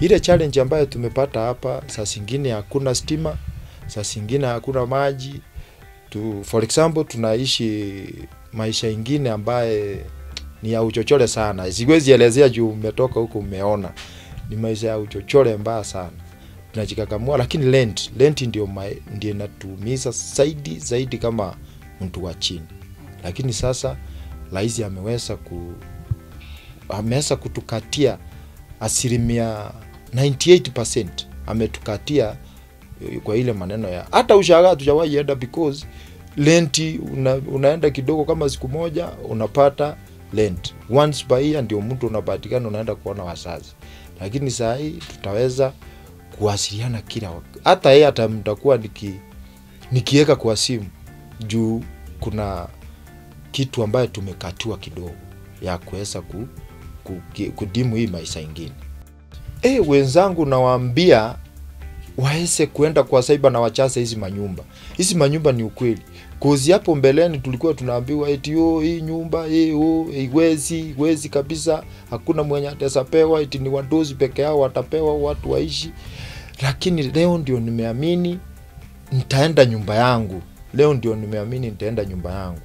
Ile challenge ambayo tumepata hapa, saa zingine hakuna stima, saa zingine hakuna maji. For example, tunaishi maisha ingine ambaye ni ya uchochole sana. Siwezi elezea juu umetoka huko umeona. Ni maisha ya uchochole mbaya sana. Tunajikakamua, lakini rent ndio inatuumiza zaidi kama mtu wa chini. Lakini sasa rais ameweza kutukatia 98% ametukatia kwa ile maneno ya hata ushaga hatujawahi enda, because rent unaenda kidogo kama siku moja unapata rent once by year, ndio mtu unapatikana unaenda kuona wazazi. Lakini saa hii tutaweza kuwasiliana kila wakati. Hata yeye atamtakuwa nikiweka kwa simu juu kuna kitu ambayo tumekatiwa kidogo ya kuweza kudimu hii maisha ingine. Wenzangu nawaambia waese kuenda kwa cyber na wachase hizi manyumba. Hizi manyumba ni ukweli. Kozi hapo mbeleni tulikuwa tunaambiwa eti hii nyumba haiwezi kabisa, hakuna mwenye atapewa, eti ni wadozi peke yao watapewa watu waishi. Lakini leo ndio nimeamini nitaenda nyumba yangu. Leo ndio nimeamini nitaenda nyumba yangu.